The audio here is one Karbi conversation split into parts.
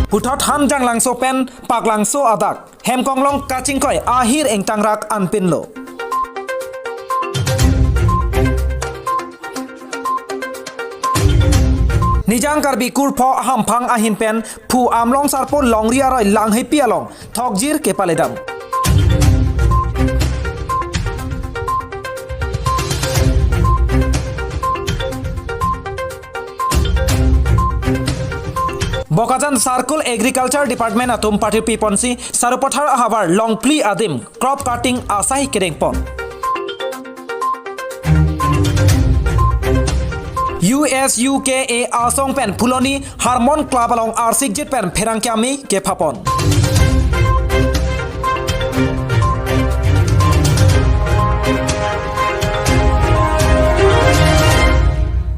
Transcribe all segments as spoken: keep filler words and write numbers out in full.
Puthot Hanjanglangso pen Paklangso adak Hemkonglong kachingkoi ahir engtangrak anpinlo. Nijang Karbi kurpho hamphang ahin pen phu Amlong Sarpo longri aroi Langhepi along thokjir kepaledam. Bokajan Circle Agriculture Department atum pathirpi ponsi Sarupathar ahavar longphli adim crop cutting asai kedengpon. U S U K A asong pen Phuloni Harmon Club along arsikjit pen pherangke amei kephapon.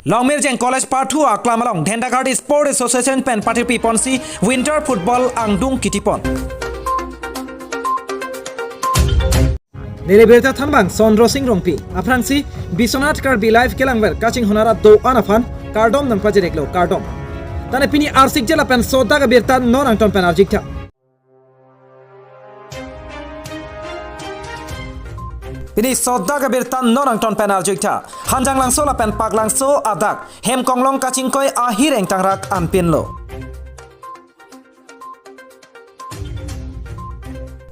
Longmirjeng College pathu aklam along Dhendaghardi Sport Association pen pathirpi ponsi winter football angdung kitipon. Neli birta thanbang Sondro Sing Rongpi. Aphrangsi Biswanath Karbi Live kelangver kachinghon arat do-an aphan kardom nangpajir-iklo, kardom. Tane pini arsikjela pen sodak abirta non angton pen arjuiktha. Pini sodak abirta non angton pen arjuiktha. Hanjanglangso lapen Paklangso adak Hemkonglong kachingkoi ahir engtangrak anpinlo.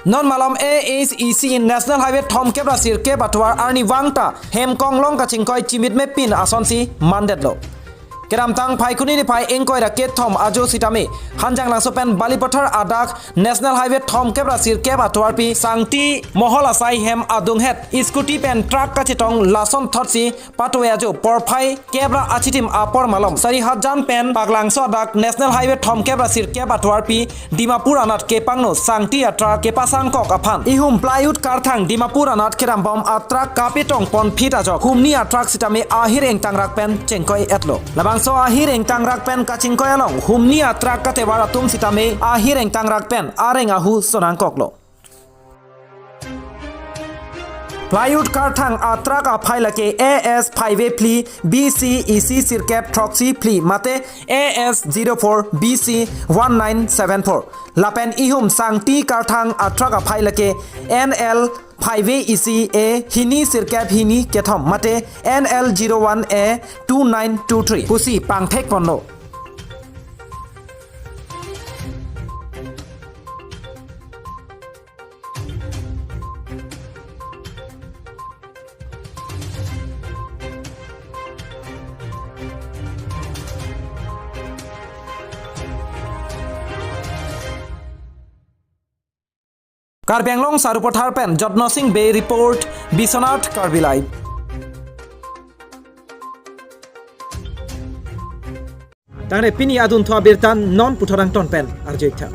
Non malom A S E C National Highway thomkep ra sirkep atovar arnivang ta Hemkonglong kachingkoi chimitme pin asonsi mandetlo. Kedamtang Phaikuni niphai ingkoi ra kethom ajo sitame Hanjanglangso pen Balipathar adak National Highway thomkep ra sirkep atovarpi Sangti Mohol asai hem adunghet scooty pen truck kachetong lason thotsi patue ajo porphai kep ra achitim apor malom Sarihatjan pen Paklangso adak National Highway thomkep ra sirkep atovarpi Dimapur anat kepangno Sangti atruck kepasangkok aphan ihum plywood karthang Dimapur anat kerambom atruck kapetongpon phit ajok humni atruck sitame ahir engtangrak pen chengkoi-etlo. Labangso ahir engtangrak pen kachingkoi along humni atruck katevar atum sitame ahir engtangrak pen areng ahu sonangkoklo. Plywood karthang atruck aphai lake A S five A phli B C E C sirkep throksi phli mate A S zero four B C one nine seven four. Lapen ihum Sangti karthang atruck aphai lake N L five A E C A hini sirkep hini kethom mate N L zero one A two nine two three pusi pangthekponlo. Karbi Anglong Sarupathar pen Jotno Sing Bey report, Biswanath Karbi Live. Tangre pini adunthu abirta non puthot angton pen arjuiktha.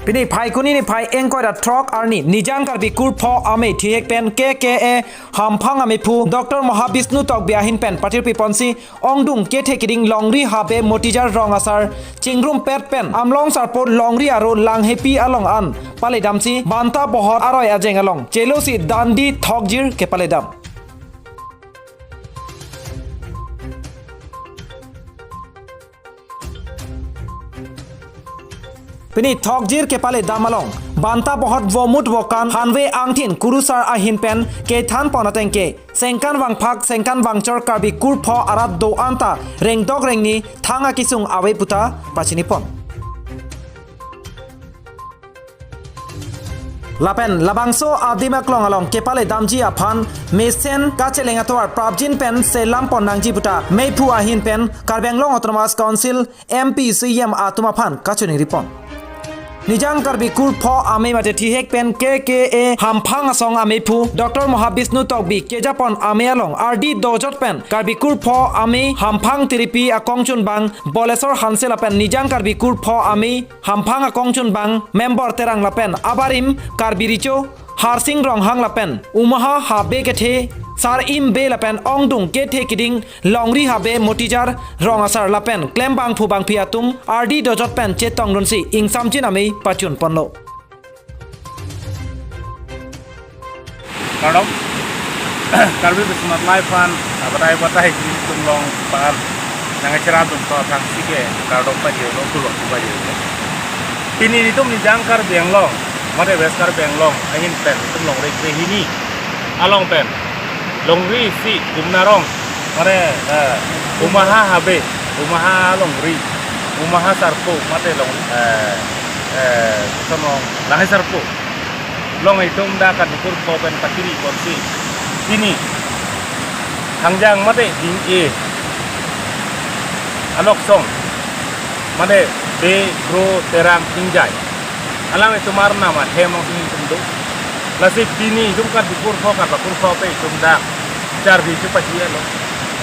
Pini Phaikuni niphai ingkoi ra throk arni Nijang Karbi kurpho amei thihek pen K K A hamphang ameiphu Doctor Mahabishnu Tokbi ahin pen pathirpi ponsi ongdung kethe keding longri habe Motijar Rongasar chingrumpet pen Amlong Sarpo longri aro Langhepi along an paledamsi Banta Bohot aroi ajeng along chelosi dandi thokjir kepaledam. Pini thokjir kepaledam along Banta Bohot vomut vokan hanve angthin kurusar ahin pen kethanpon atengke sengkan vangphak sengkan vangchor Karbi kurpho arat do-an ta rengdok rengni thang akisung ave puta pachinipon. Lapen labangso adim aklong along kepaledamji aphan mesen kacheleng atovar prapjin pen selampon nangji puta meiphu ahin pen Karbi Anglong Autonomous Council M P C E M atum aphan kachoningripon. Nijang Karbi kurpho amei mate thihek pen K K A hamphang asong ameiphu Doctor Mahabishnu Tokbi kejapon amei along ardi dojot pen Karbi kurpho amei hamphang tiripi akongchunbang Bolesor Hanse lapen Nijang Karbi kurpho amei hamphang akongchunbang member Terang lapen abarim Karbi Richo Harsing Ronghang lapen Umaha habe kethe Sar-im Bey lapen ongdung kethe keding longri habe Motijar Rongasar lapen klembangphu bangphi atum ardi dojot pen chetongdunsi ingsamjin amei pachunponlo. Kardom. Karbi Biswanath Live aphan Batai batai ilitum along pan nangcherap atum aphan sike kardom pajirlo, tulok pajirlo. Pini ilitum Nijang Karbi Anglong, mate West Karbi Anglong ahin pen ilitum longri krehini along pen longri isi Umnarong, mate, eh, Umaha Habe, Umaha Longri, Umaha Sarpo, mate long, eh, eh, Sonong Langhe Sarpo along ilitum dak Karbi Kurpho pen patiri ponsi pini hangjang mate ding-e anok song, mate Be, Kro, Terang, Ingjai, alanglitum arnam ahem along ilitum do. Lasi pini ilitum Karbi Kurpho, Karbi Kurpho pen ilitum dak charli chepaju-etlo.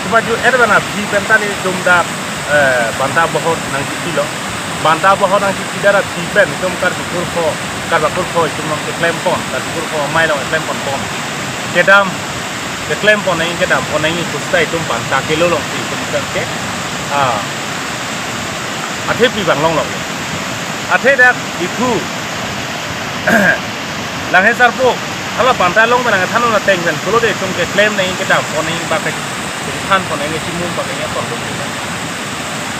Chepaju-et abang aphi pen ta ilitum dak, eh, Banta Bohor nangchipilo. Banta Bohor nangchipi dak aphi pen ilitum Karbi Kurpho, Karbi Kurpho ilitum along keklem pon, Karbi Kurpho amei along keklem pon pon. Kedam, keklem pon nangji, kedam pon nangji pusita ilitum banta kelo alongsi ilitum ke, ah, athe pi abang longlo. Athe dak iphu Langhe Sarpo hala banta along pen nangthan-un ateng pen pulote ilitum keklem nangji, kedam pon nangji, ba ke than pon nangji, chimum ba ke ya pon lo.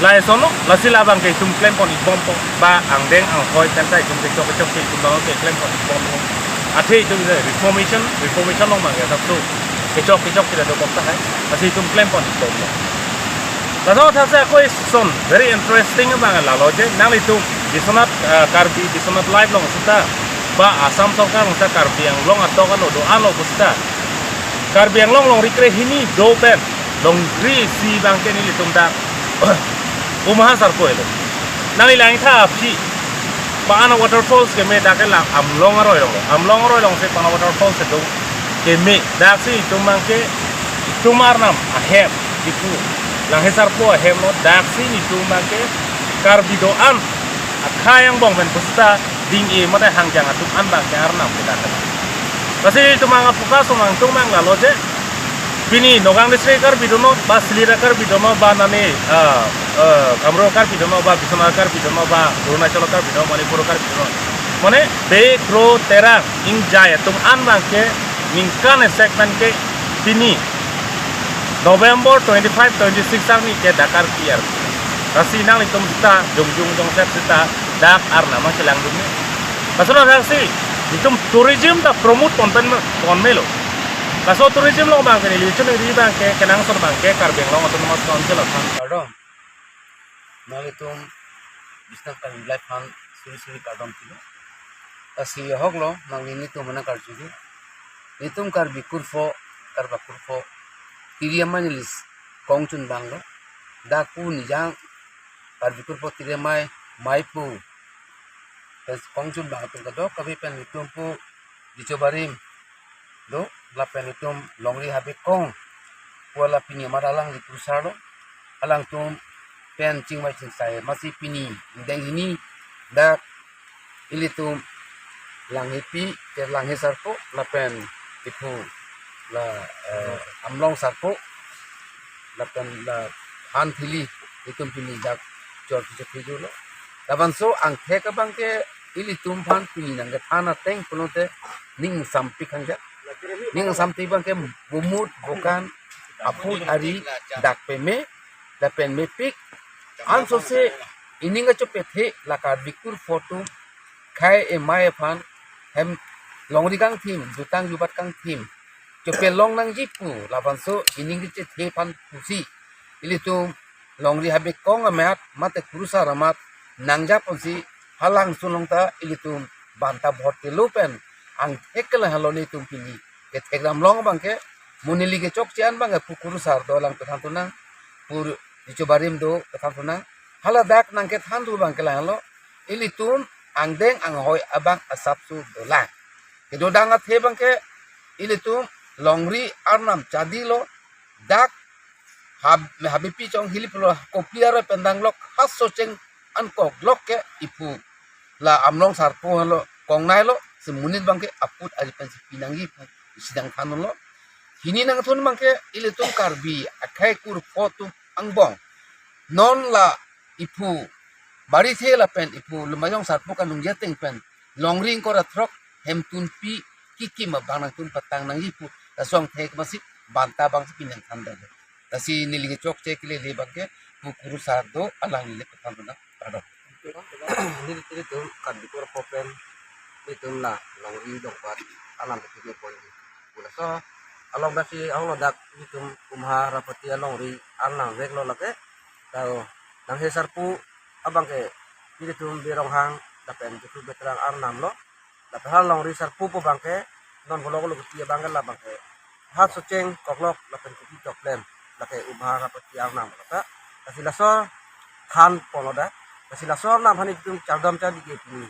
Lason lo, lasi labang ke ilitum klem pon-ik bompo, ba angdeng anghoi pen ta ilitum kechok kechok ke ilitum along keklem pon-ik bompo. Athe ilitum reformation, reformation along abang ke asapso kechok kechok kita dokok tahai, lasi ilitum klem pon-ik bompo. Laso athak si ako ison very interesting abang lalo je, nanglitum Biswanath, eh, Karbi Biswanath Live along seta, ba Assam Sorkar along seta Karbi Anglong atok alo do-an lo pusita, Karbi Anglong longri krehini do pen longri isi abang ke nelitum dak Umaha Sarpo helo. Nangli langtha aphi Paan Waterfalls keme dak ke lang Amlong aroi along, Amlong aroi alongsi Paan Waterfalls kedo keme, daksi itum abang ke itum arnam ahem, itum Langhe Sarpo ahem lo, daksi itum abang ke Karbi do-an akhei angbong pen pusita ding-e mate hangjang atum an abang ke arnam ke dak. Lasi itum abang a-focus abang itum abang lalo je, pini Nagaon District Karbi dono, ba Silchar Karbi dono, ba nani, ah, ah, Kamrup Karbi dono, ba Biswanath Karbi dono, ba Arunachal Karbi dono, Manipur Karbi dono. Mane Be, Kro, Terang, Ingjai atum an abang ke ningkan esek pen ke pini November twenty-five, twenty-six arni ke dak Karbi ar. Lasi nanglitum seta jongjung jongset seta dak arnam abang chelangdun. Lason athak si itum tourism ta promote pon pen me, pon melo. Laso tourism along abang ke neli chunri abang ke kenangsot abang ke Karbi Anglong Autonomous Council aphan kardom. Nanglitum Biswanath Karbi Live aphan suri suri kardom pilo. Lasi ahok lo nangli nelitum nangkarju ke, nelitum Karbi Kurpho, Karbi Kurpho tiri amei neli kongchun abang lo. Dak pu Nijang Karbi Kurpho tiri amei, mei pu, pen kongchun abang atum kadokave pen nelitum pu Dicho Barim do, lapen itum Longri Habe Kong pu la pini amat alangli kurusar lo. Alangtum pen chingvai chingsai amatsi pini angdeng hini dak ilitum Langhepi, ke Langhe Sarpo, lapen iphu la, eh, Amlong Sarpo, lapen la Hanthili, itum pini dak chor kichor kijo lo. Labangso angthek abang ke ilitum aphan pini nangkethan ateng pulote ning sampi khangja. Ning sampi abang ke bumut bukan aput ari dak peme, lapen mepik. Ansose ining kachepethe la Karbi Kurpho atum khei emei aphan hem longri kangthim, jutang jubat kangthim chepelong nangji pu labangso ining kachethe aphan pusi ilitum Longri Habe Kong amat mate kurusar amat nangja ponsi halangsun along ta ilitum Banta Bohor kelo pen angthek ke lahelo nelitum pini kethek damlong abang ke, mo neli kechokche an abang ke pu kurusar do alang pethan thu nang, pu Dicho Barim do pethan thu nang. Hala dak nangkethan thu abang ke lahelo, ilitum angdeng anghoi abang asapso dolang. Kedodang athe abang ke ilitum longri arnam chadi lo, dak Hab-, Habepi Chong Hilip lo, Kopili aroi pen danglok, ha Socheng ankok lok ke iphu la Amlong Sarpo lo, kongnei lo, si monit abang ke aput ari pensi pinangji pu isi nangthan lo. Hini nangthan abang ke ilitum Karbi akhei Kurpho atum angbong non la iphu Barithe lapen iphu Lumbajong Sarpo kanungje ateng pen longri ingkoi ra throk hemtunpi kikim abang nangtum patang nangji pu laso angthek amatsi banta abangsi pinangthan dam. Lasi neli chokche kelele abangke pu kurusar do, alangli le kephan dona. Pardon. Neli, nelitum Karbi Kurpho pen nelitum la longri longpat alam pekipon. Pula so along basi ahong lo dak nelitum Umha Rapati alongri arnam veklo lake. Tao nang he sarpo abangke nelitum Bironghang lapen Juthu Betrang arnam lo. Lapen ha longri sarpo pu abangke non bolok lo kuti abangke la abangke ha Socheng Koklok lapen Kuki Choklem lake Umha Rapati arnam lo ta. Lasi laso than pon lo dak. Lasi laso arnam hani itum chardom chardi ke pini.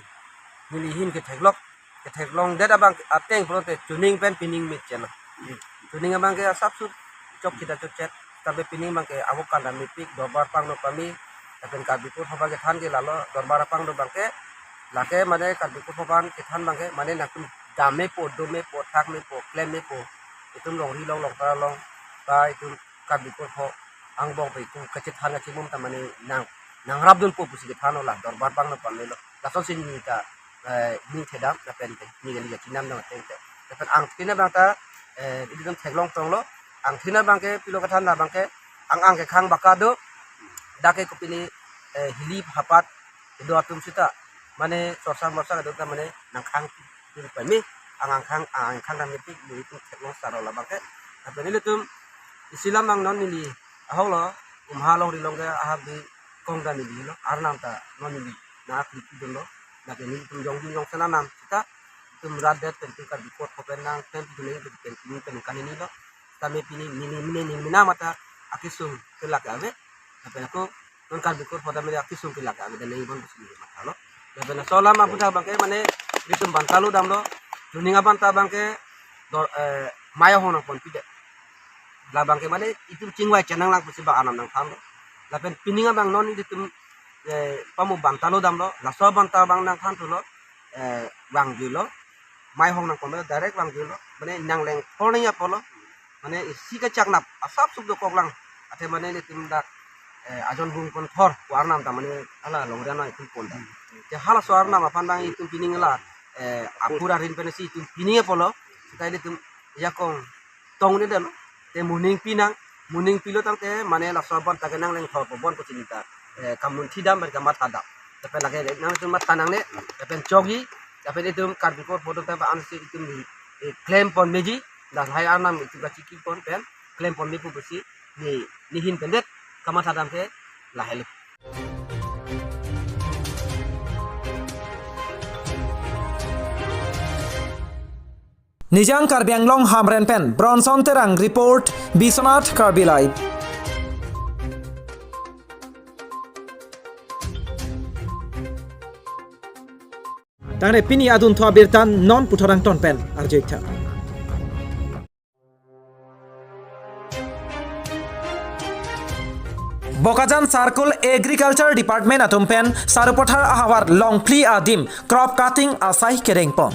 Neli ahin ketheklok, ketheklongdet abang ateng pulote chuning pen pining mit chelo. Chuning abangke asapso chok kita chokchet. Tapi pining abangke avo kanda mepik, dorbar pangno pame. Lapen Karbi Kurpho abangke than ke lalo, dorbar pangno abangke. Lake mane Karbi Kurpho abang kethan abangke mane nangtum dam mepo, do mepo, thak mepo, klem mepo. Itum longri along, longtar along ta itum Karbi Kurpho angbong pen itum kachethan kachimum ta mane nang, nangrapdunpo pusi kethan lo la, dorbar pangno pamelo. Lasonsi neli ta, eh, ning thedam lapen neli kali kachinam dam ateng te. Lapen angthin abang ta, eh, itum theklong tonglo. Angthin abangke pilo kethan abangke ang ang kekhang baka do. Dak ke kopine, eh, hili hapat kedo atum sita mane sorsa morsa kedo ta mane nangkhang dun pame, ang angkhang, ang angkhang dam mepik, nelitum theklong sar lo la abangke. Lapen nelitum isi alam abang non neli ahong lo, Umha longri along ke ahap di kong ta neli lo, arnam ta non neli nangklik dunlo. Lake nelitum jongdun jongsen anam sita itum rat det pen itum Karbi Kurpho pen nang pen itum neli pen itum pen kanini lo. Tame pini mini mini ni mina mata akesung ke lake ave. Lapen ako non Karbi Kurpho tame akesung ke lake ave dan neli bon pusi neli matha lo. Lapen laso alam aputhak abangke mane itum bantalo damlo. Chuning abanta abangke dor, eh, mei ahong nangponpidet. La abangke mane itum chingvai chenang lang pusi abang anam nangthanlo. Lapen pining abang non itum, eh, pamu bantalo damlo. Laso abanta abang nangthan thulo, eh, vangjuilo. Mei ahong nangponlo, direct vangjuilo. Mane nangleng thor nangji apotlo. Mane isi kachaknap asapso dokok lang. Athe mane nelitum dak, eh, ajon bung pon thor pu arnam ta mane hala longri anoi itum pon ta. Te halaso arnam aphan abang itum pining la, eh, apura rin pensi itum pining apotlo. Sita nelitum jakong tong ne dam. Te moning pinang, moning pilo tangte mane laso abanta ke nangleng thor po bon pusi neli ta, eh, kamunthi dam ber kamatha dam. Lapen lake nangtum matha nangne, lapen chokji, lapen itum Karbi Kurpho atum ta ansi itum, eh, klem pon meji, lahai arnam itum kachiki pon pen klem pon mepo pusi neli, neli ahin pen det kamatha dam ke lahelo. Nijang Karbi Anglong Hamren pen Bronson Terang report, Biswanath Karbi Live. Tangre pini adunthu abirta non puthot angton pen arju-ik tha. Bokajan Circle Agriculture Department atum pen Sarupathar ahavar longphli adim crop cutting asai kedengpon.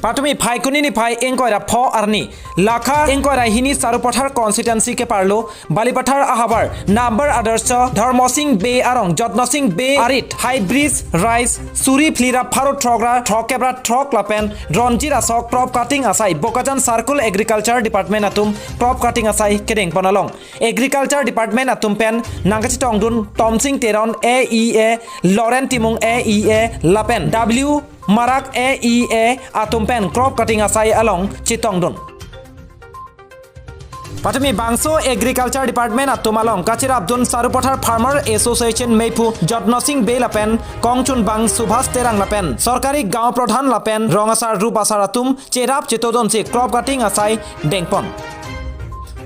Patumi Phaikuni niphai ingkoi ra pho arni, lakha ingkoi ra hini Sarupathar constituency keparlo Balipathar ahavar Nambor Adarsha Dharmasing Bey arong Jotnosing Bey arit hybrid rice suri phli ra pharo throk ra throkkep ra throk lapen ronji ra sok crop cutting asai Bokajan Circle Agriculture Department atum crop cutting asai kedengpon along Agriculture Department atum pen nangkachetongdun Tomsing Teron A E A, Loren Timung A E A lapen W Marak A E A atum pen crop cutting asai along chetongdun. Patumi bangso Agriculture Department atum along kacherapdun Sarupathar Farmer Association meiphu Jotnosing Bey lapen kongchunbang Subhas Terang lapen sorkari gaon pradhan lapen rong asar rup asar atum cherap chetongdunsi crop cutting asai dengpon.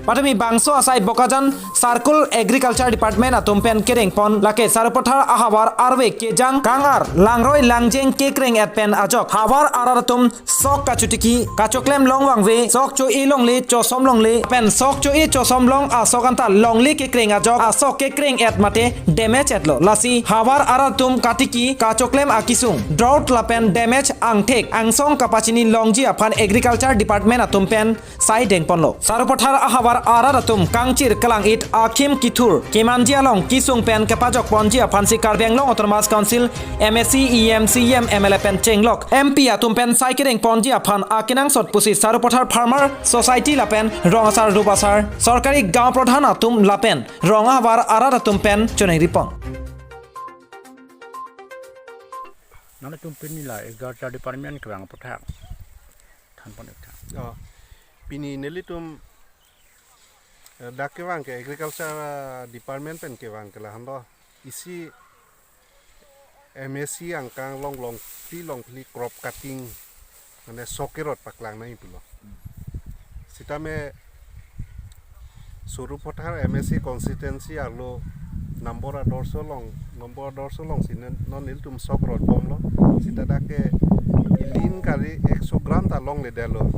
Patumi bangso asai Bokajan Circle Agriculture Department atum pen kedengpon lake Sarupathar ahavar arve kejang kang-ar langroi langjeng kekreng-et pen ajok havar arat atum sok kachotiki kachoklem long vangve sok cho-e longle chosom longle pen sok cho-e chosom long asok anta longle kekreng ajok asok kekreng-et mate damage etlo. Lasi havar arat atum katiki kachoklem akesung drought lapen damage angthek angsong kapachini longji aphan Agriculture Department atum pen sai dengponlo. Sarupathar ahavar Ar arat atum kangchir kalang-it akhim kithur kemanji along kesung pen kepajok ponji aphansi Karbi Anglong Autonomous Council M A C, E M, C E M, M L A pen chenglok M P atum pen sai kedeng ponji aphan akenangsot pusi Sarupathar Farmer Society lapen rong asar rup asar, sorkari gaon pradhan atum lapen rong ahavar arat atum pen choningri pon. Nanglitum pini la agriculture department kevang aphuthak than pon ik tha. Oh, pini nelitum, eh, dak kevang ke agriculture, eh, department pen kevang ke lahan do. Isi M A C angkang along longphli longphli crop cutting mane sok kerot paklang nangji pulo. Sitame Sarupathar M A C constituency arlo Nambor Adorsho along, Nambor Adorsho alongsi nen, non nelitum sok rot bomlo. Sita dak ke ilin kali ekso gram ta longledetlo.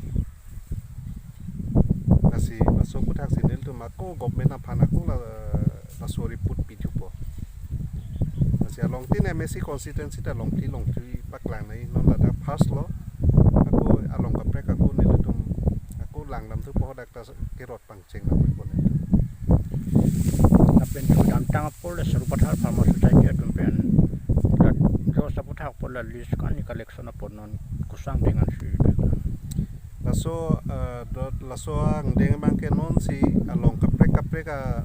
Lasi laso aphuthaksi nelitum ako government aphan ako la, laso report pithupo. Lasi along tin M A C constituency ta longphli longphli paklang nangji, non ladak first lo. Ako along kaprek ako nelitum ako langdamthupo, dak ta kerot pangcheng nangpo nelitum. Lapen kedamtang apor le Sarupathar Farmer Society atum pen la, jo saputhak apor la list kani collection apor non kusang dengan si. Laso, eh, dot, laso angdeng abang ke nonsi along kaprek kaprek a,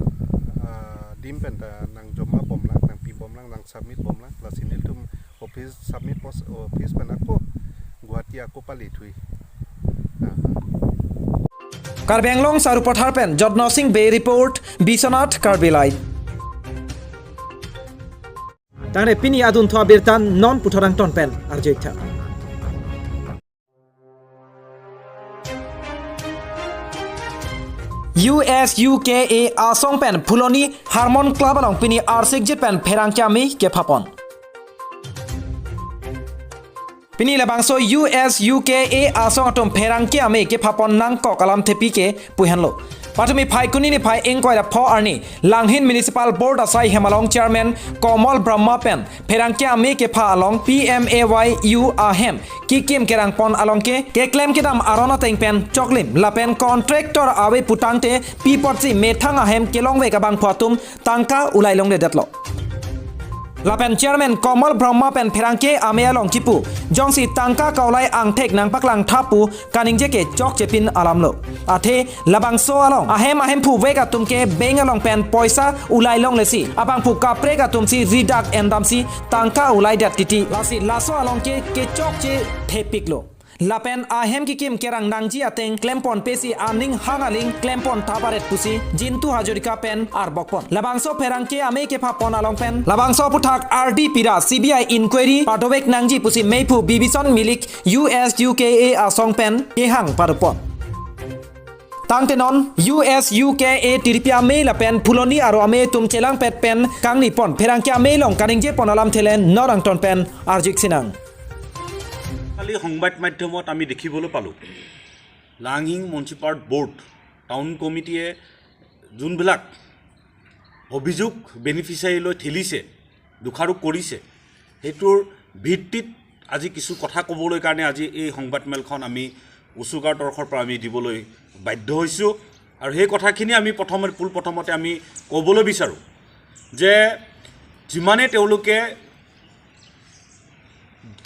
a, adim pen ta nangjoma bomlang, nangpi bomlang, nang submit bomlang, lasi nelitum office submit pos, office pen ako Guwahati ako palithui. Ah. Karbi Anglong Sarupathar pen Jotno Singh Bey report, Biswanath Karbi Live. Tangte pini adunthu abirta non puthot angton pen arju ik tha. U S U K A asong pen Phuloni Harmon Club along pini arsikjit pen pherangke amei kepha pon. Pini labangso U S U K A asong atum pherangke amei kepha pon nangkok alamthepi ke puhenlo. Patumi Phaikuni niphai ingkoi ra pho arni Langhin Municipal Board asai hem along Chairman Komal Brahma pen pherangke amei kepha along P M A Y U ahem kekim kerang pon along ke keklem kedam aron ateng pen choklim lapen contractor ave putangte pi apotsi methang ahem kelongvek abangphu atum tangka ulai longledetlo. Lapen Chairman Komal Brahma pen pherangke amei along kipu, jongsi tangka kaulai angthek nangpaklang tha pu kaningje ke chokche pin alamlo. Athe labangso along ahem ahemphu vek atum ke bank along pen poisa ulai longlesi abangphu kaprek atumsi ridak endamsi tangka ulaidet titi. Lasi laso along ke kechokche thepiklo. Lapen ahem kekim kerang nangji ateng klem pon pesi aning hang aling klem pon thaparet pusi Jintu Hazarika pen arbok pon. Labangso pherangke amei kepha pon along pen labangso aputhak ardi pira C B I inquiry padovek nangji pusi meiphu Bibison Milik U S U K A asong pen kehang paru pon. Tangte non U S U K A tiripi amei lapen Phuloni aro amei atum chelangpet pen kangni pon pherangke amei along kaningje pon alamthe le non angton pen arju ik sinang. কালি সংবাদ মাধ্যমত আমি দেখিবলৈ পালোঁ, লাংহিং municipal board, town কমিটিয়ে যোনবিলাক অভিযোগ বেনিফিচিয়াৰীলৈ ঠেলিছে, দোষাৰোপ কৰিছে, সেইটোৰ ভিত্তিত আজি কিছু কথা ক'বলৈ কাৰণে আজি এই সংবাদমেলখন আমি উচুকাৰ তৰফৰ পৰা আমি দিবলৈ বাধ্য হৈছোঁ। আৰু সেই কথাখিনি আমি প্ৰথমে, পোনপ্ৰথমতে আমি ক'বলৈ বিচাৰোঁ যে যিমানে তেওঁলোকে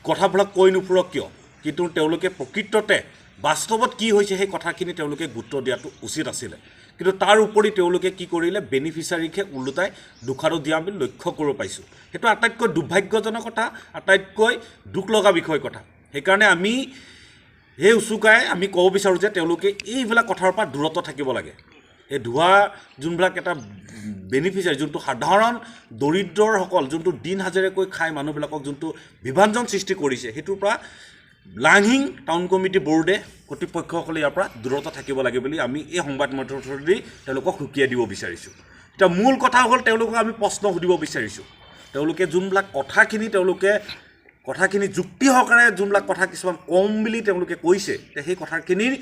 কথাবিলাক কৈ নুফুৰক কিয়, কিন্তু তেওঁলোকে প্ৰকৃততে বাস্তৱত কি হৈছে সেই কথাখিনি তেওঁলোকে গুৰুত্ব দিয়াটো উচিত আছিলে। কিন্তু তাৰ উপৰি তেওঁলোকে কি কৰিলে, বেনিফিচিয়াৰীকহে ওলোটাই দোষাৰোপ দিয়া আমি লক্ষ্য কৰিব পাইছোঁ। সেইটো আটাইতকৈ দুৰ্ভাগ্যজনক কথা, আটাইতকৈ দুখ লগা বিষয় কথা। সেইকাৰণে আমি সেই উচুকাই আমি ক'ব বিচাৰোঁ যে তেওঁলোকে এইবিলাক কথাৰ পৰা দূৰত থাকিব লাগে। এই ধোৱা যোনবিলাক এটা বেনিফিচিয়াৰী, যোনটো সাধাৰণ দৰিদ্ৰসকল, যোনটো দিন হাজিৰাকৈ খাই মানুহবিলাকক যোনটো বিভাজন সৃষ্টি কৰিছে, সেইটোৰ পৰা লাংহিং টাউন কমিটি বৰ্ডে কৰ্তৃপক্ষসকলে ইয়াৰ পৰা দূৰত থাকিব লাগে বুলি আমি এই সংবাদ মাধ্যমেদি তেওঁলোকক সকীয়াই দিব বিচাৰিছোঁ। এতিয়া মূল কথা হ'ল, তেওঁলোকক আমি প্ৰশ্ন সুধিব বিচাৰিছোঁ, তেওঁলোকে যোনবিলাক কথাখিনি, তেওঁলোকে কথাখিনি যুক্তি সহকাৰে যোনবিলাক কথা কিছুমান কম বুলি তেওঁলোকে কৈছে, তে সেই কথাখিনিৰ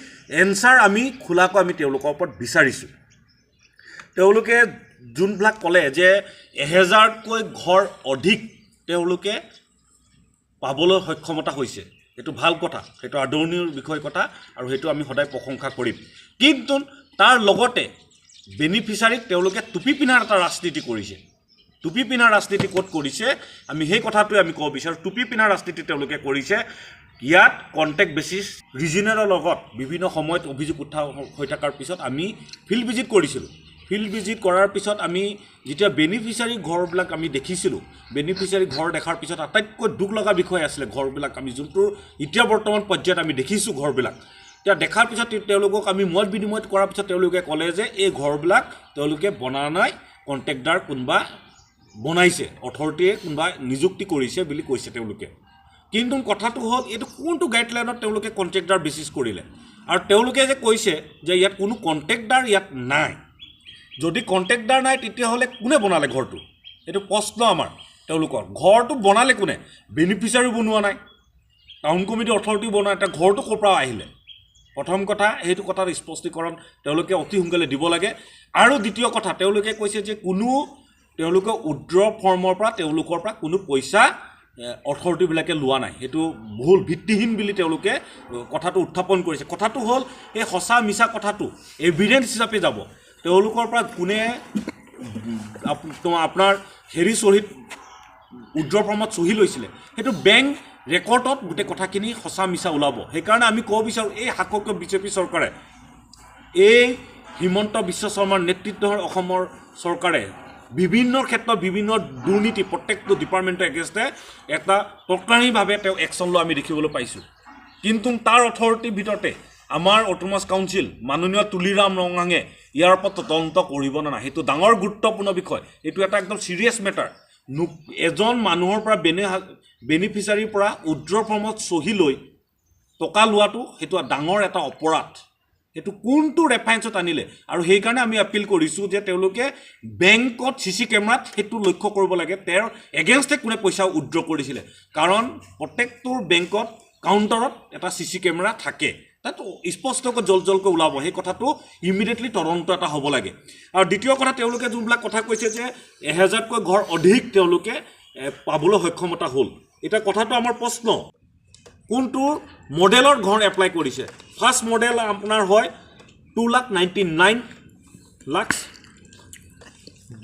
এনচাৰ আমি খোলাকৈ আমি তেওঁলোকৰ ওপৰত বিচাৰিছোঁ। তেওঁলোকে যোনবিলাক ক'লে যে এহেজাৰতকৈ ঘৰ অধিক তেওঁলোকে পাবলৈ সক্ষমতা হৈছে, এইটো ভাল কথা, সেইটো আদৰণীয় বিষয় কথা, আৰু সেইটো আমি সদায় প্ৰশংসা কৰিম। কিন্তু তাৰ লগতে বেনিফিচাৰীক তেওঁলোকে টুপি পিন্ধাৰ এটা ৰাজনীতি কৰিছে। টুপি পিন্ধাৰ ৰাজনীতি ক'ত কৰিছে, আমি সেই কথাটোৱে আমি ক'ব বিচাৰোঁ। টুপি পিন্ধাৰ ৰাজনীতি তেওঁলোকে কৰিছে। ইয়াত কণ্টেক্ট বেচিছ ৰিজনেলৰ লগত বিভিন্ন সময়ত অভিযোগ উঠা হৈ থকাৰ পিছত আমি ফিল্ড ভিজিট কৰিছিলোঁ। ফিল্ড ভিজিট কৰাৰ পিছত আমি যেতিয়া বেনিফিচাৰী ঘৰবিলাক আমি দেখিছিলোঁ, বেনিফিচাৰী ঘৰ দেখাৰ পিছত আটাইতকৈ দুখ লগা বিষয় আছিলে ঘৰবিলাক, আমি যোনটো এতিয়া বৰ্তমান পৰ্যায়ত আমি দেখিছোঁ ঘৰবিলাক। এতিয়া দেখাৰ পিছত তে- তেওঁলোকক আমি মত বিনিময় কৰাৰ পিছত তেওঁলোকে ক'লে যে এই ঘৰবিলাক তেওঁলোকে বনা নাই, কণ্ট্ৰেক্টদাৰ কোনোবা বনাইছে, অথৰিটিয়ে কোনোবা নিযুক্তি কৰিছে বুলি কৈছে তেওঁলোকে। কিন্তু কথাটো হ'ল, এইটো কোনটো গাইডলাইনত তেওঁলোকে কণ্ট্ৰেক্টদাৰ বেচিছ কৰিলে? আৰু তেওঁলোকে যে কৈছে যে ইয়াত কোনো কণ্ট্ৰেক্টদাৰ ইয়াত নাই, যদি কণ্ট্ৰেক্টদাৰ নাই, তেতিয়াহ'লে কোনে বনালে ঘৰটো? এইটো প্ৰশ্ন আমাৰ তেওঁলোকৰ। ঘৰটো বনালে কোনে? বেনিফিচাৰী বনোৱা নাই, টাউন কমিটি অথৰিটি বনোৱা নাই, এতিয়া ঘৰটো ক'ৰ পৰা আহিলে? প্ৰথম কথা, সেইটো কথাৰ স্পষ্টীকৰণ তেওঁলোকে অতি সোনকালে দিব লাগে। আৰু দ্বিতীয় কথা, তেওঁলোকে কৈছে যে কোনো তেওঁলোকে উইথড্ৰ ফৰ্মৰ পৰা তেওঁলোকৰ পৰা কোনো পইচা এ, অথৰিটিবিলাকে লোৱা নাই। সেইটো ভুল, ভিত্তিহীন বুলি তেওঁলোকে এ, কথাটো উত্থাপন কৰিছে। কথাটো হ'ল, এই সঁচা মিছা কথাটো এভিডেন্স হিচাপে যাব। তেওঁলোকৰ পৰা কোনে উম, আপ- তো আপোনাৰ হেৰি চহীত উইথড্ৰ ফৰ্মত চহী লৈছিলে, সেইটো বেংক ৰেকৰ্ডত গোটেই কথাখিনি সঁচা মিছা ওলাব। সেইকাৰণে আমি ক'ব বিচাৰোঁ, এই শাসকীয় বিজেপি চৰকাৰে, এই হিমন্ত বিশ্ব শৰ্মাৰ নেতৃত্বৰ অসমৰ চৰকাৰে বিভিন্ন ক্ষেত্ৰত বিভিন্ন দুৰ্নীতি প্ৰত্যেকটো ডিপাৰ্টমেণ্টৰ এগেইনষ্টে এটা তৎকালীনভাৱে তেওঁ একশ্যন লোৱা আমি দেখিবলৈ পাইছোঁ। কিন্তু তাৰ অথৰিটিৰ ভিতৰতে আমাৰ অট'নমাছ কাউন্সিল মাননীয় তুলিৰাম ৰংহাঙে ইয়াৰ ওপৰত তদন্ত কৰিব নে নাই, সেইটো ডাঙৰ গুৰুত্বপূৰ্ণ বিষয়। এইটো এটা একদম ছিৰিয়াছ মেটাৰ। এজন মানুহৰ পৰা বেনে বেনিফিচাৰীৰ পৰা উইথড্ৰ ফৰ্মত চহী লৈ টকা লোৱাটো সেইটো ডাঙৰ এটা অপৰাধ। সেইটো কোনটো ৰেফাৰেন্সত আনিলে? আৰু সেইকাৰণে আমি আপিল কৰিছোঁ যে তেওঁলোকে বেংকত চি চি কেমেৰাত সেইটো লক্ষ্য কৰিব লাগে, তেওঁৰ এগেইনষ্টে কোনে পইচা উইথড্ৰ কৰিছিলে। কাৰণ প্ৰত্যেকটো বেংকত কাউণ্টাৰত এটা চি চি কেমেৰা থাকে, তাত স্পষ্টকৈ জল জলকৈ ওলাব। সেই কথাটো ইমিডিয়েটলি তদন্ত এটা হ'ব লাগে। আৰু দ্বিতীয় কথা, তেওঁলোকে যোনবিলাক কথা কৈছে যে এহেজাৰতকৈ ঘৰ অধিক তেওঁলোকে এ, পাবলৈ সক্ষমতা হ'ল। এতিয়া কথাটো আমাৰ প্ৰশ্ন, কোনটো মডেলৰ ঘৰ এপ্লাই কৰিছে? ফাৰ্ষ্ট মডেল আপোনাৰ হয় two lakh ninety nine lakh,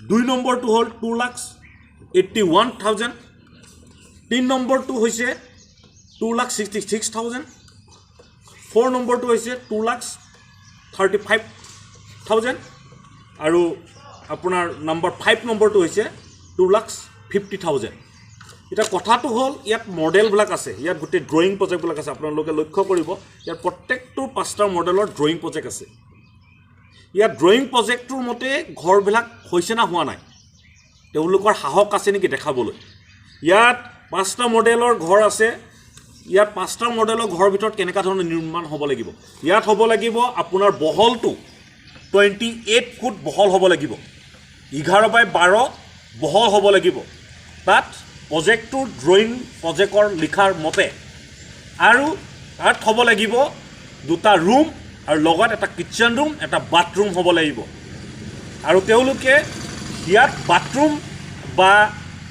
দুই নম্বৰটো হ'ল two lakh eighty one thousand, তিনি নম্বৰটো হৈছে two lakh sixty six thousand, four নম্বৰটো হৈছে two lakh thirty five thousand, আৰু আপোনাৰ নাম্বাৰ ফাইভ নম্বৰটো হৈছে টু লাখ ফিফটি থাউজেণ্ড। এতিয়া কথাটো হ'ল, ইয়াত মডেলবিলাক আছে, ইয়াত গোটেই ড্ৰয়িং প্ৰজেক্টবিলাক আছে। আপোনালোকে লক্ষ্য কৰিব, ইয়াত প্ৰত্যেকটো পাঁচটা মডেলৰ ড্ৰয়িং প্ৰজেক্ট আছে। ইয়াত ড্ৰয়িং প্ৰজেক্টটোৰ মতে ঘৰবিলাক হৈছে না হোৱা নাই, তেওঁলোকৰ সাহস আছে নেকি দেখাবলৈ। ইয়াত পাঁচটা মডেলৰ ঘৰ আছে। ইয়াত পাঁচটা মডেলৰ ঘৰৰ ভিতৰত কেনেকুৱা ধৰণৰ নিৰ্মাণ হ'ব লাগিব? ইয়াত হ'ব লাগিব আপোনাৰ বহলটো টুৱেণ্টি এইট ফুট বহল হ'ব লাগিব, এঘাৰ বাই বাৰ বহল হ'ব লাগিব। তাত প্ৰজেক্টটোৰ ড্ৰয়িং, প্ৰজেক্টৰ লিখাৰ মতে, আৰু তাত হ'ব লাগিব দুটা ৰুম আৰু লগত এটা কিটচেন ৰুম, এটা বাথৰুম হ'ব লাগিব। আৰু তেওঁলোকে ইয়াত বাথৰুম বা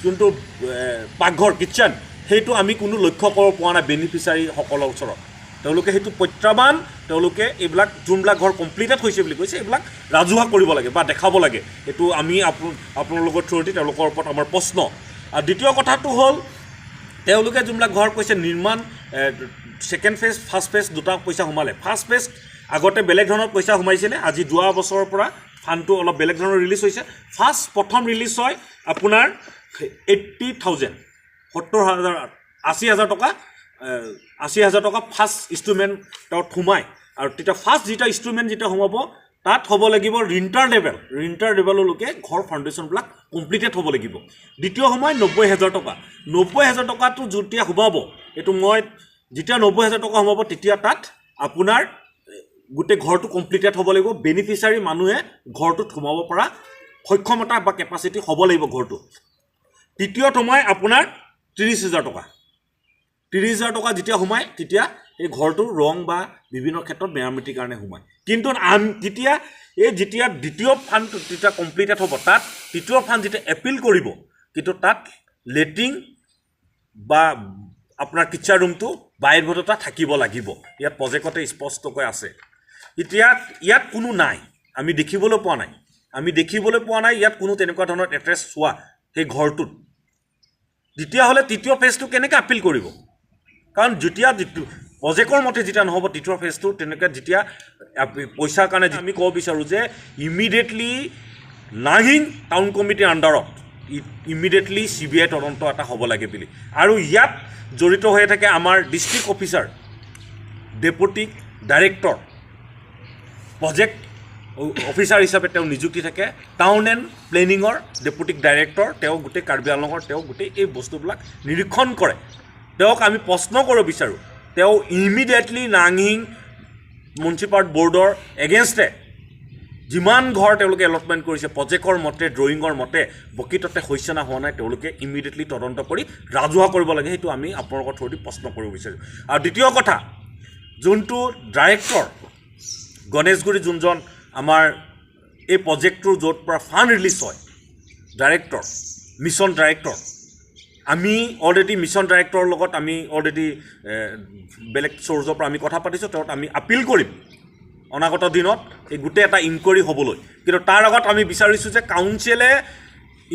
যোনটো এ, পাকঘৰ, কিটচেন, সেইটো আমি কোনো লক্ষ্য কৰিব পৰা নাই বেনিফিচাৰীসকলৰ ওচৰত। তেওঁলোকে সেইটো প্ৰত্যাহ্বান, তেওঁলোকে এইবিলাক যোনবিলাক ঘৰ কমপ্লিটেড হৈছে বুলি কৈছে, এইবিলাক ৰাজহুৱা কৰিব লাগে বা দেখাব লাগে। এইটো আমি আপো- আপোনালোকৰ থ্ৰুৱেদি তেওঁলোকৰ ওপৰত আমাৰ প্ৰশ্ন। আৰু দ্বিতীয় কথাটো হ'ল, তেওঁলোকে যোনবিলাক ঘৰ কৈছে নিৰ্মাণ, ছেকেণ্ড ফেজ, ফাৰ্ষ্ট ফেজ দুটা পইচা সোমালে। ফাৰ্ষ্ট ফেজ আগতে বেলেগ ধৰণৰ পইচা সোমাইছিলে, আজি যোৱা বছৰৰ পৰা ফাণ্ডটো অলপ বেলেগ ধৰণৰ ৰিলিজ হৈছে। ফাৰ্ষ্ট প্ৰথম ৰিলিজ হয় আপোনাৰ এইটি থাউজেণ্ড, সত্তৰ হাজাৰ, আশী হাজাৰ টকা, এ, আশী হাজাৰ টকা ফাৰ্ষ্ট ইনষ্টলমেণ্টত সোমায়। আৰু তেতিয়া ফাৰ্ষ্ট যেতিয়া ইনষ্টলমেণ্ট যেতিয়া সোমাব, তাত হ'ব লাগিব লিণ্টাৰ লেভেল, লিণ্টাৰ লেভেললৈকে ঘৰ ফাউণ্ডেশ্যনবিলাক কমপ্লিটেড হ'ব লাগিব। দ্বিতীয় সোমায় নব্বৈ হাজাৰ টকা। নব্বৈ হাজাৰ টকাটো যেতিয়া সোমাব, এইটো মই, যেতিয়া নব্বৈ হাজাৰ টকা সোমাব, তেতিয়া তাত আপোনাৰ গোটেই ঘৰটো কমপ্লিটেড হ'ব লাগিব। বেনিফিচাৰী মানুহে ঘৰটোত সোমাব পৰা সক্ষমতা বা কেপাচিটি হ'ব লাগিব ঘৰটো। তৃতীয়ত সোমায় আপোনাৰ ত্ৰিছ হাজাৰ টকা। ত্ৰিছ হাজাৰ টকা যেতিয়া সোমায়, তেতিয়া এই ঘৰটো ৰং বা বিভিন্ন ক্ষেত্ৰত মেৰামতিৰ কাৰণে সোমায়। কিন্তু আন- তেতিয়া এই যেতিয়া দ্বিতীয় ফাণ্ডটো যেতিয়া কমপ্লিটেড হ'ব, তাত তৃতীয় ফাণ্ড যেতিয়া এপিল কৰিব, কিন্তু তাত লেট্ৰিন বা আপোনাৰ কিটচেন ৰুমটো বাধ্যবাধকতা থাকিব লাগিব। ইয়াত প্ৰজেক্টতে স্পষ্টকৈ আছে। এতিয়া ইয়াত কোনো নাই। আমি দেখিবলৈ পোৱা নাই। আমি দেখিবলৈ পোৱা নাই ইয়াত কোনো তেনেকুৱা ধৰণৰ এড্ৰেছ চোৱা সেই ঘৰটোত। তেতিয়াহ'লে তৃতীয় ফেজটো কেনেকৈ আপিল কৰিব? কাৰণ যেতিয়া যিটো প্ৰজেক্টৰ মতে যেতিয়া নহ'ব তৃতীয় ফেজটো, তেনেকৈ যেতিয়া আপ- পইচাৰ কাৰণে আমি ক'ব বিচাৰোঁ যে ইমিডিয়েটলি লাংহিং টাউন কমিটিৰ আণ্ডাৰত ইমিডিয়েটলি চি বি আই তদন্ত এটা হ'ব লাগে বুলি। আৰু ইয়াত জড়িত হৈ থাকে আমাৰ district officer, deputy director, project officer হিচাপে তেওঁ নিযুক্তি থাকে, টাউন এণ্ড প্লেনিঙৰ ডেপুটি ডাইৰেক্টৰ, তেওঁ গোটেই কাৰ্বি আংলঙৰ তেওঁ গোটেই এই বস্তুবিলাক নিৰীক্ষণ কৰে। তেওঁক আমি প্ৰশ্ন কৰিব বিচাৰোঁ, তেওঁ ইমিডিয়েটলি লাংহিং মিউনিচিপাল বৰ্ডৰ এগেইনষ্টে যিমান ঘৰ তেওঁলোকে এলটমেণ্ট কৰিছে প্ৰজেক্টৰ মতে, ড্ৰয়িঙৰ মতে, প্ৰকৃততে হৈছে না হোৱা নাই, তেওঁলোকে ইমিডিয়েটলি তদন্ত কৰি ৰাজহুৱা কৰিব লাগে, সেইটো আমি আপোনালোকৰ থ্ৰুদি প্ৰশ্ন কৰিব বিচাৰোঁ। আৰু দ্বিতীয় কথা, যোনটো ডাইৰেক্টৰ গণেশগুৰি যোনজন আমাৰ এই প্ৰজেক্টটোৰ য'ত পৰা ফাণ্ড ৰিলিজ হয়, ডাইৰেক্টৰ, মিছন ডাইৰেক্টৰ, আমি অলৰেডি মিছন ডাইৰেক্টৰৰ লগত আমি অলৰেডি বেলেগ চ'ৰ্চৰ পৰা আমি কথা পাতিছোঁ, তেওঁক আমি আপিল কৰিম অনাগত দিনত এই গোটেই এটা ইনকুৱাৰী হ'বলৈ। কিন্তু তাৰ আগত আমি বিচাৰিছোঁ যে কাউন্সিলে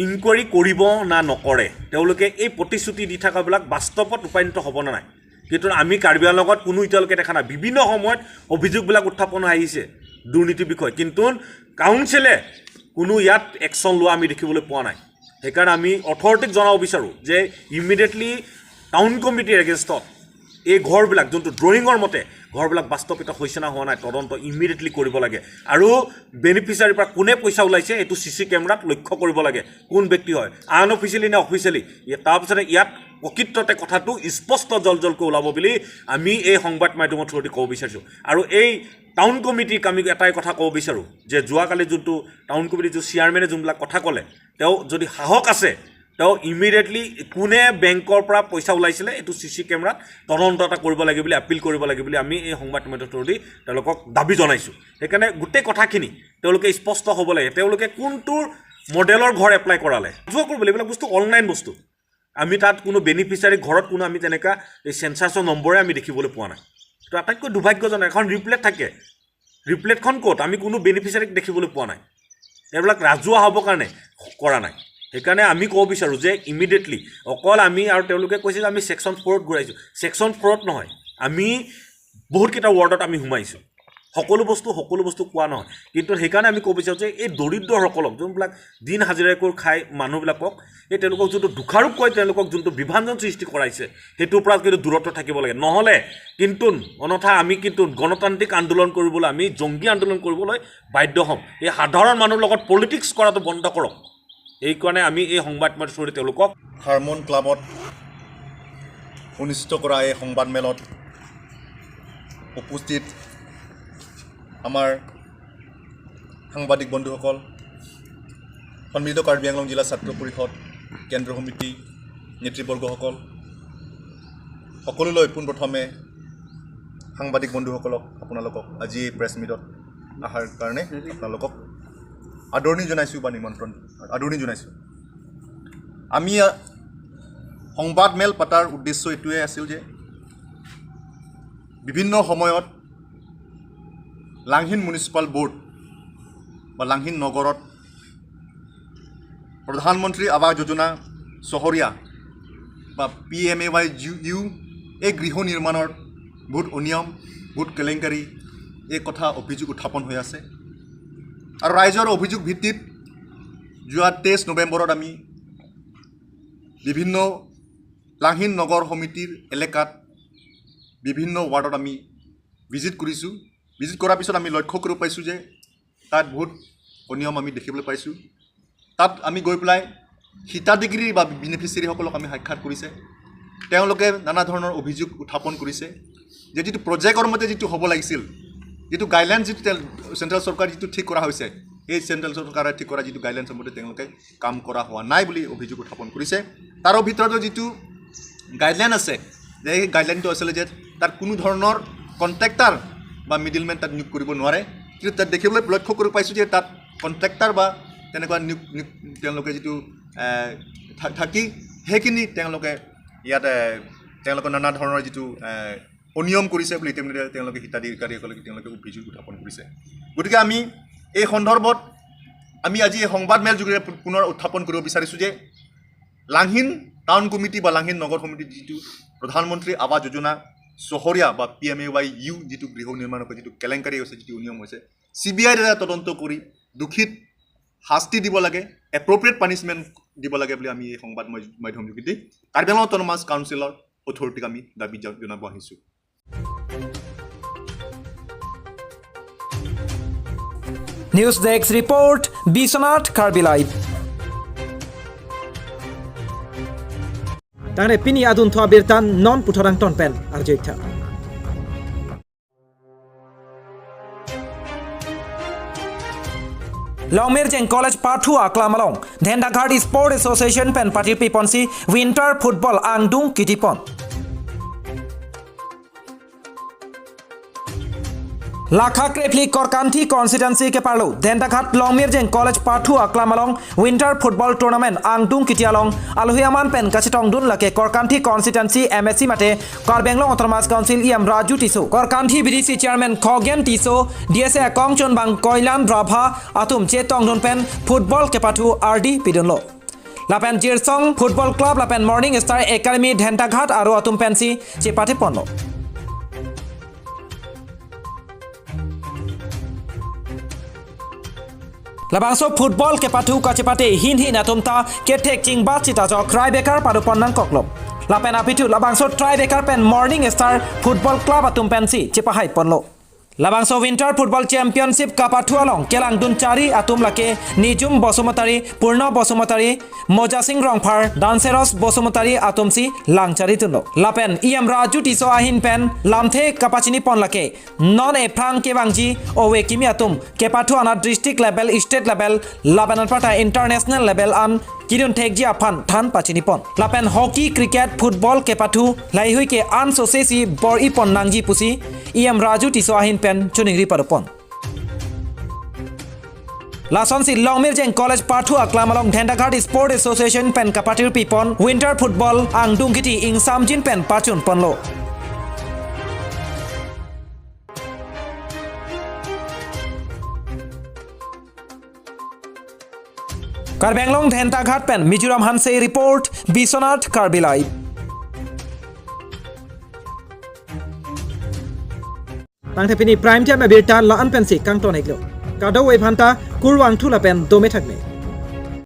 ইনকুৱাৰী কৰিব না নকৰে, তেওঁলোকে এই প্ৰতিশ্ৰুতি দি থকাবিলাক বাস্তৱত ৰূপায়িত হ'ব নে নাই। কিন্তু আমি কাৰ্বি আংলঙত কোনো এতিয়ালৈকে দেখা নাই। বিভিন্ন সময়ত অভিযোগবিলাক উত্থাপন আহিছে দুৰ্নীতিৰ বিষয়ে, কিন্তু কাউন্সিলে কোনো ইয়াত একশ্যন লোৱা আমি দেখিবলৈ পোৱা নাই। সেইকাৰণে আমি অথৰিটিক জনাব বিচাৰোঁ যে ইমিডিয়েটলি টাউন কমিটিৰ এগেইনষ্টত এই ঘৰবিলাক যোনটো ড্ৰয়িঙৰ মতে ঘৰবিলাক বাস্তৱিত হৈছে না হোৱা নাই তদন্ত ইমিডিয়েটলি কৰিব লাগে। আৰু বেনিফিচিয়াৰীৰ পৰা কোনে পইচা ওলাইছে এইটো চি চি কেমেৰাত লক্ষ্য কৰিব লাগে, কোন ব্যক্তি হয়, আনঅফিচিয়েলি নে অফিচিয়েলি। তাৰপিছতে ইয়াত প্ৰকৃততে কথাটো স্পষ্ট জল জলকৈ ওলাব বুলি আমি এই সংবাদ মাধ্যমৰ থ্ৰুদি ক'ব বিচাৰিছোঁ। আৰু এই টাউন কমিটিক আমি এটাই কথা ক'ব বিচাৰোঁ যে যোৱাকালি যোনটো টাউন কমিটিৰ যিটো চেয়াৰমেনে যোনবিলাক কথা ক'লে, তেওঁ যদি সাহস আছে, তেওঁ ইমিডিয়েটলি কোনে বেংকৰ পৰা পইচা ওলাইছিলে এইটো চি চি কেমেৰাত তদন্ত এটা কৰিব লাগে বুলি, আপিল কৰিব লাগে বুলি আমি এই সংবাদ মাধ্যমৰ থ্ৰুদি তেওঁলোকক দাবী জনাইছোঁ। সেইকাৰণে গোটেই কথাখিনি তেওঁলোকে স্পষ্ট হ'ব লাগে, তেওঁলোকে কোনটো মডেলৰ ঘৰ এপ্লাই কৰালে, যোৱা কৰিব লাগে, এইবিলাক বস্তু অনলাইন বস্তু। আমি তাত কোনো বেনিফিচিয়াৰী ঘৰত কোনো আমি তেনেকুৱা এই চেন্সাছৰ নম্বৰে আমি দেখিবলৈ পোৱা নাই। এইটো আটাইতকৈ দুৰ্ভাগ্যজনক। এখন লিফলেট থাকে, লিফলেটখন ক'ত? আমি কোনো বেনিফিচিয়াৰীক দেখিবলৈ পোৱা নাই। এইবিলাক ৰাজহুৱা হ'বৰ কাৰণে কৰা নাই। সেইকাৰণে আমি ক'ব বিচাৰোঁ যে ইমিডিয়েটলি অকল আমি, আৰু তেওঁলোকে কৈছে যে আমি ছেকশ্যন ফ'ৰত ঘূৰাইছোঁ। ছেকশ্যন ফ'ৰত নহয়, আমি বহুতকেইটা ৱাৰ্ডত আমি সোমাইছোঁ। সকলো বস্তু সকলো বস্তু কোৱা নহয়, কিন্তু সেইকাৰণে আমি ক'ব বিচাৰোঁ যে এই দৰিদ্ৰসকলক, যোনবিলাক দিন হাজিৰা কৰি খাই মানুহবিলাকক, এই তেওঁলোকক যোনটো দোষাৰোপ কৰে, তেওঁলোকক যোনটো বিভাজন সৃষ্টি কৰাইছে, সেইটোৰ পৰা কিন্তু দূৰত্ব থাকিব লাগে। নহ'লে কিন্তু অন্যথা আমি কিন্তু গণতান্ত্ৰিক আন্দোলন কৰিবলৈ, আমি জংগী আন্দোলন কৰিবলৈ বাধ্য হ'ম। এই সাধাৰণ মানুহৰ লগত পলিটিক্স কৰাটো বন্ধ কৰক। এইকাৰণে আমি এই সংবাদ মাধ্যমৰ থ্ৰুদি তেওঁলোকক হাৰমন ক্লাবত অনুষ্ঠিত কৰা এই সংবাদমেলত উপস্থিত আমাৰ সাংবাদিক বন্ধুসকল, সন্মিলিত কাৰ্বি আংলং জিলা ছাত্ৰ পৰিষদ কেন্দ্ৰীয় সমিতি নেতৃবৰ্গসকল, সকলোলৈ পোনপ্ৰথমে সাংবাদিক বন্ধুসকলক, আপোনালোকক আজি এই প্ৰেছ মিটত অহাৰ কাৰণে আপোনালোকক আদৰণি জনাইছোঁ বা নিমন্ত্ৰণ, আদৰণি জনাইছোঁ। আমি, আ, সংবাদমেল পতাৰ উদ্দেশ্য এইটোৱে আছিল যে বিভিন্ন সময়ত লাংহিন মিউনিচিপাল বৰ্ড বা লাংহিন নগৰত প্ৰধানমন্ত্ৰী আৱাস যোজনা চহৰীয়া বা P M A Y U, এই গৃহ নিৰ্মাণৰ বহুত অনিয়ম, বহুত কেলেংকাৰী, এই কথা অভিযোগ উত্থাপন হৈ আছে। আৰু ৰাইজৰ অভিযোগ ভিত্তিত যোৱা তেইছ নৱেম্বৰত আমি বিভিন্ন লাংহিন নগৰ সমিতিৰ এলেকাত বিভিন্ন ৱাৰ্ডত আমি ভিজিট কৰিছোঁ। ভিজিট কৰাৰ পিছত আমি লক্ষ্য কৰিব পাইছোঁ যে তাত বহুত অনিয়ম আমি দেখিবলৈ পাইছোঁ। তাত আমি গৈ পেলাই হিতাধিকাৰী বা বেনিফিচিয়াৰীসকলক আমি সাক্ষাৎ কৰিছে। তেওঁলোকে নানা ধৰণৰ অভিযোগ উত্থাপন কৰিছে যে যিটো প্ৰজেক্টৰ মতে যিটো হ'ব লাগিছিল, যিটো গাইডলাইন যিটো তেল-, চেণ্ট্ৰেল চৰকাৰ যিটো ঠিক কৰা হৈছে, সেই চেণ্ট্ৰেল চৰকাৰে ঠিক কৰা যিটো গাইডলাইনছৰ মতে তেওঁলোকে কাম কৰা হোৱা নাই বুলি অভিযোগ উত্থাপন কৰিছে। তাৰো ভিতৰতো যিটো গাইডলাইন আছে, যে এই গাইডলাইনটো আছিলে যে তাত কোনো ধৰণৰ কণ্ট্ৰেক্টাৰ বা মিডিলমেন তাত নিয়োগ কৰিব নোৱাৰে। কিন্তু তাত দেখিবলৈ লক্ষ্য কৰি পাইছোঁ যে তাত কণ্ট্ৰেক্টাৰ বা তেনেকুৱা নিয়োগ, নিয়োগ তেওঁলোকে যিটো, এ, থা-, থাকি সেইখিনি তেওঁলোকে ইয়াতে তেওঁলোকৰ নানা ধৰণৰ যিটো, এ, অনিয়ম কৰিছে বুলি ইতিমধ্যে তেওঁলোকে হিতাধিকাৰীসকলে তেওঁলোকে অভিযোগ উত্থাপন কৰিছে। গতিকে আমি এই সন্দৰ্ভত আমি আজি এই সংবাদমেল যোগেৰে পু- পুনৰ উত্থাপন কৰিব বিচাৰিছো যে লাংহিন টাউন কমিটি বা লাংহিন নগৰ সমিতিৰ যিটো প্ৰধানমন্ত্ৰী আৱাস যোজনা চহৰীয়া বা P M A Y U যিটো গৃহ নিৰ্মাণৰ যিটো কেলেংকাৰী হৈছে, যিটো অনিয়ম হৈছে, চি বি আইৰ দ্বাৰা তদন্ত কৰি দোষীত শাস্তি দিব লাগে, এপ্ৰপ্ৰিয়েট পানিচমেণ্ট দিব লাগে বুলি আমি এই সংবাদ মাধ- মাধ্যম যোগেদি কাৰ্বি আংলং অট'নমাছ কাউন্সিলৰ অথৰিটিক আমি দাবী জ- জনাব আহিছো। News Desk Report, Biswanath Karbi Live. Tangte pini adunthu abirta non puthot angton pen arjuik tha. Longmirjeng College pathu aklam along Dentaghat Sport Association pen patirpi ponsi Winter Football angdung kitipon. Lakha krephli Korkanthi constituency keparlo Dentaghat Longmirjeng College pathu aklam along Winter Football Tournament angdung kiti along alohi aman pen kachetongdun lake Korkanthi constituency M A C mate Karbi Anglong Autonomous Council E M Raju Tisso, Korkanthi B D C Chairman Khogen Tisso, D S A akongchunbang Koilan Rabha atum chetongdun pen football kepathu ardi pidunlo. Lapen Jirsong Football Club lapen Morning Star Academy Dentaghat aro atum pensi chepate ponlo. Labangso football kepathu kachepate hinhin atum ta kethek chingba chita jo Tribecar padopon nangkoklo. Lapen apithu labangso Tribecar pen Morning Star Football Club atum pensi chepahai ponlo. Labangso Winter Football Championship kapathu along kelangdun chari atum lake Nijum Basumatari, Purno Basumatari, Mojasing Rongphar, Danseros Basumatari atumsi lang chari tunlo. Lapen E M Raju Tisso ahin pen lamthe kapachini pon lake non ephrang kevangji ove kimi atum kepathu anat district level, state level, lapen anparta international level an kidun thekji aphan than pachini pon. Lapen hockey, cricket, football kepathu laihui ke an sosesi bor-i pon nangji pusi E M Raju Tisso ahin pen choningri padopon. Lasonsi Longmirjeng College pathu aklam along Dentaghat Sport Association pen kapatirpi pon Winter Football angdung kiti ingsamjin pen pachun ponlo. Karbi Anglong Dentaghat pen Mizoram Hanse report, Biswanath Karbi Live. Tangte pini prime time abirta la-an pensi kangton iklo. Kadokave aphanta kurvangthu lapen dome thakme.